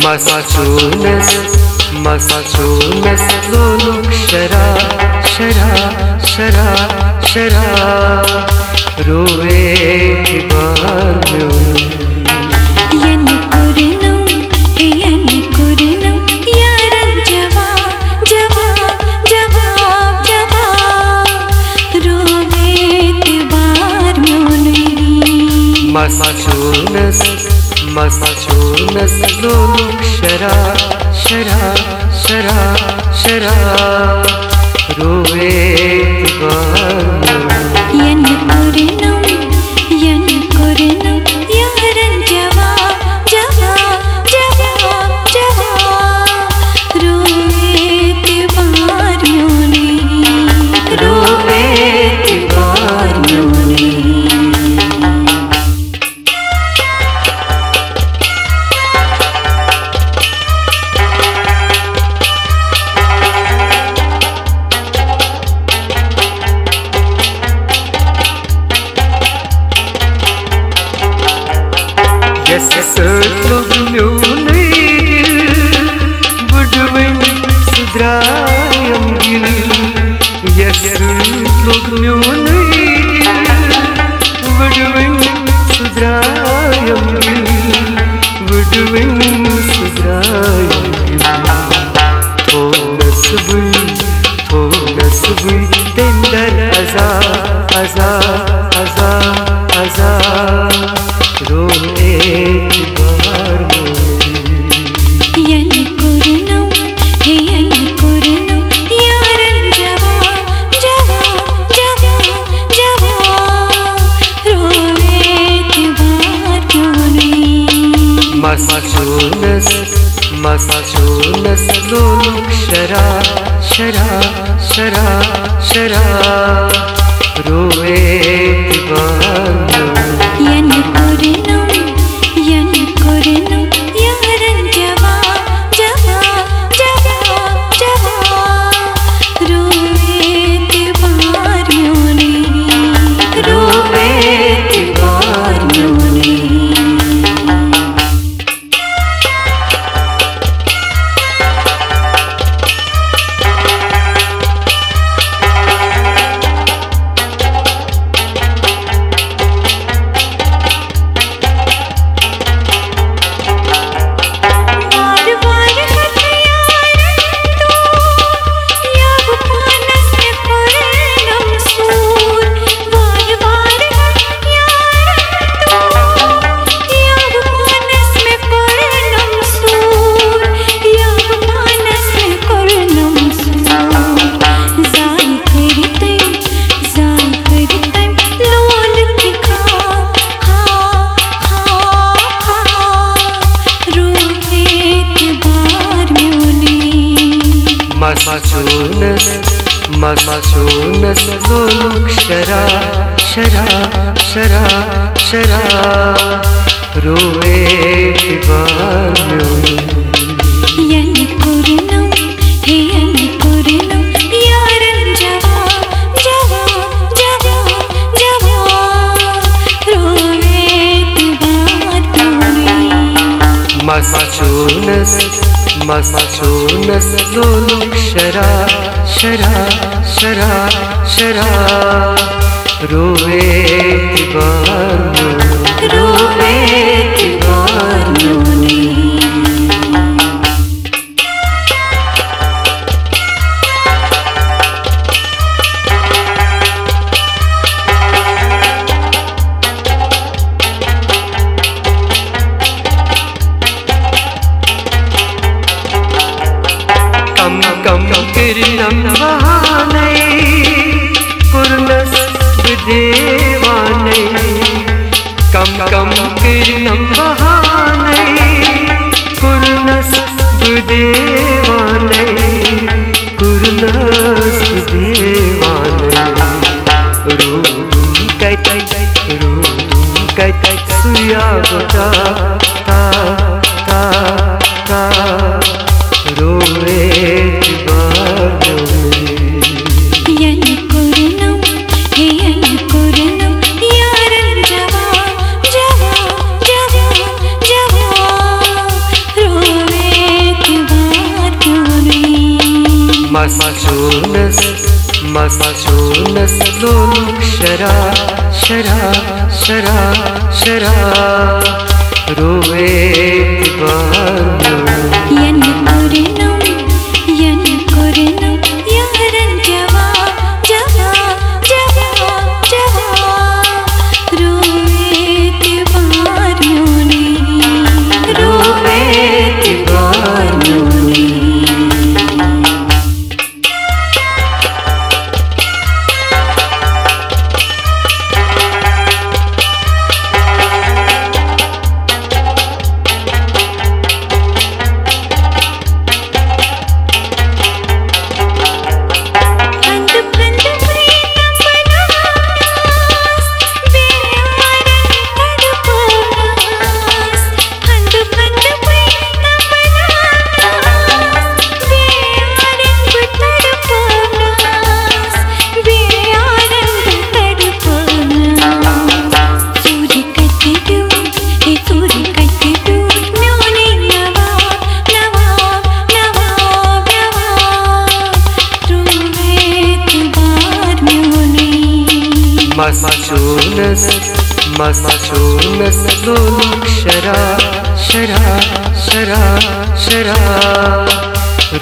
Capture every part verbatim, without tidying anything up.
مس چونس، مس چونس لولُک شراب، شراب، شراب، شراب، روے اعتبار میون۔ ینہٕ کوٚرنم، ینہٕ کوٚرنم یارن جواب، جواب، جواب، جواب، روے اعتبار میونٕے۔ مس چونس، مس چونس لولُک شراب، شراب، شراب، شراب، روے اعتبار میون۔ ینہٕ کوٚرنم، ینہٕ کوٚرنم یارن جواب، جواب، جواب، جواب، روے اعتبار میونٕے، روے اعتبار میونٕے۔ یس سۭتۍ لوٚگ میونُے دِل، بُڈٕ وٕنۍ سُہ درٛایم دِل۔ یس سۭتۍ لوٚگ میونُے دِل، بُڈٕ وٕنۍ سُہ درٛایم دِل، بُڈٕ وٕنۍ سُہ درٛایم دِل۔ تھوٚونس بٕے، تھوٚونس بٕے تٔمۍ در عذاب، عذاب، عذاب، عذاب، روے اعتبار میون۔ ینہٕ کوٚرنم، ہے ینہٕ کوٚرنم یارن جواب، جواب، جواب، جواب، روے اعتبار میونٕے۔ مس چونس، مس چونس لولُک شراب، شراب، شراب، شراب، روے اعتبار میون۔ ینہٕ کوٚرنم، ینہٕ کوٚرنم یارن جواب، جواب، جواب، جواب، روے اعتبار میونٕے، روے اعتبار میونٕے۔ مس چونس، مس چونس لولُک شراب، شراب، شراب، شراب، روے اعتبار میون۔ ینہٕ کوٚرنم، ہے ینہٕ کوٚرنم یارن جواب، جواب، جواب، جواب، روے اعتبار میونٕے۔ مس چونس، مس چونس لولُک شراب، شراب، شراب، شراب، روے اعتبار میون، روے اعتبار میونٕے۔ کم کم کٔرنم بہانے، کوٚرنس بہٕ دیوانے۔ کم کم کٔرنم بہانے، کوٚرنس بہٕ دیوانے، کوٚرنس بہٕ دیوانے۔ روٗدُم کتہِ، روٗدُم کتہِ، سُے آب تا، تا، تا، تا، روے اعتبار میونٕے۔ ینہٕ کوٚرنم، ہے ینہٕ کوٚرنم یارن جواب، جواب، جواب، جواب، روے مس چونس، مس چونس لولُک شرا، شرا، شرا، شرا۔ روے تہِ بار میون۔ ینہٕ کوٚرنم، ینہٕ کوٚرنم یارن جواب، جواب، جواب، جواب۔ روے تہِ بار میونٕے، روے تہِ بار میونٕے۔ مس چونس، مس چونس لولُک شرا، شرا، شرا، شرا۔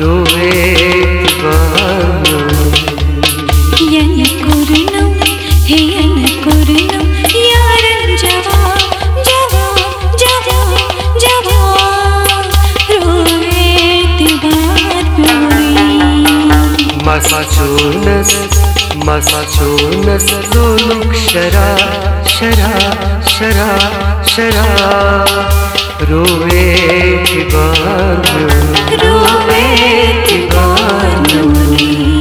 روے تہِ بار میون۔ ینہٕ کوٚرنم، ہے ینہٕ کوٚرنم یارن جواب، جواب، جواب، جواب۔ روے تہِ بار میونٕے۔ مس چونس، مس چونس لولُک شرا، شرا، شرا، شرا۔ روے تہِ بار میون، روے تہِ بار میونٕے۔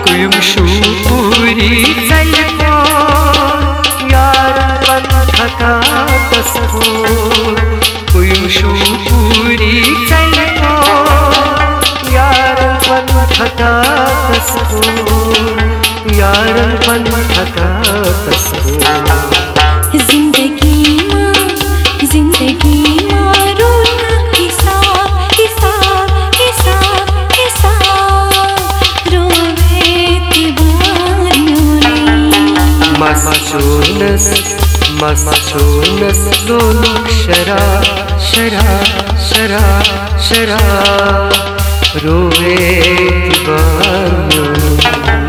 کُیُم شوٗ پوٗری ژَلہِ کول، یارن پنُن خطا تس کھول۔ کُیُم شوٗ پوٗری ژَلہِ کول، یارن پنُن خطا تس کھول۔ یارن پنُن خطا تس کھول۔ زندگی ما، زندگی ما رونا حساب، حساب، حساب، حساب۔ روے تہِ بار میونٕے۔ مس چونس، مس چونس لولُک شرا، شرا، شرا، شرا۔ روے تہِ بار میون۔